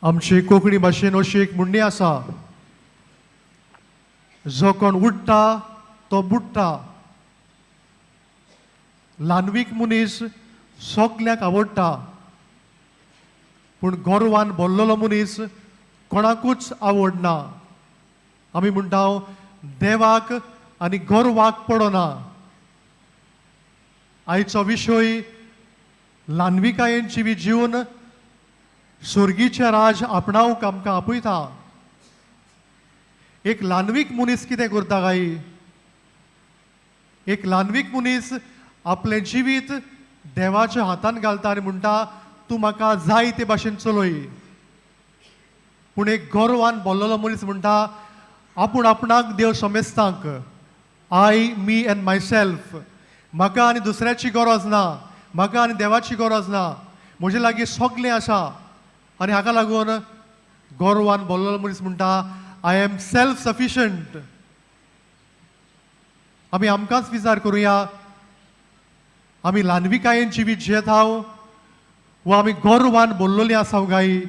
आमची कोंकणी भाशेन अशी एक म्हणणी आसा, जो कोण उडटा तो बुडटा. ल्हानवीक मनीस सगल्याक आवडटा, पूण गोरवान बोल्लोलो मनीस कोणाकूच आवडना. आमी म्हणटा, देवाक आनी गोरवाक पडना. आयचो विशय, ल्हानविकायेन जिवीत जिवन स्वर्गीचें राज आपणावंक आमकां आपयता. एक ल्हानवीक मनीस कितें करता काय? एक ल्हानवीक मनीस आपलें जिवीत देवाच्या हातान घालता आनी म्हणटा, तूं म्हाका जाय ते भाशेन चलय. पूण एक गोरवान बोल्लोलो मनीस म्हणटा, आपूण आपणाक देव समेस्तांक, I, me and myself. म्हाका आनी दुसऱ्याची गरज ना, म्हाका आनी देवाची गरज ना, म्हजे लागीं सगलें आसा. आनी हाका लागून गोरवान बोल्लोलो मनीस म्हणटा, I am self sufficient. आमी आमकांच विचार करुया, आमी ल्हानविकायेन जिवीत जियेता वा आमी गोरवान बोल्लोली आसा काय?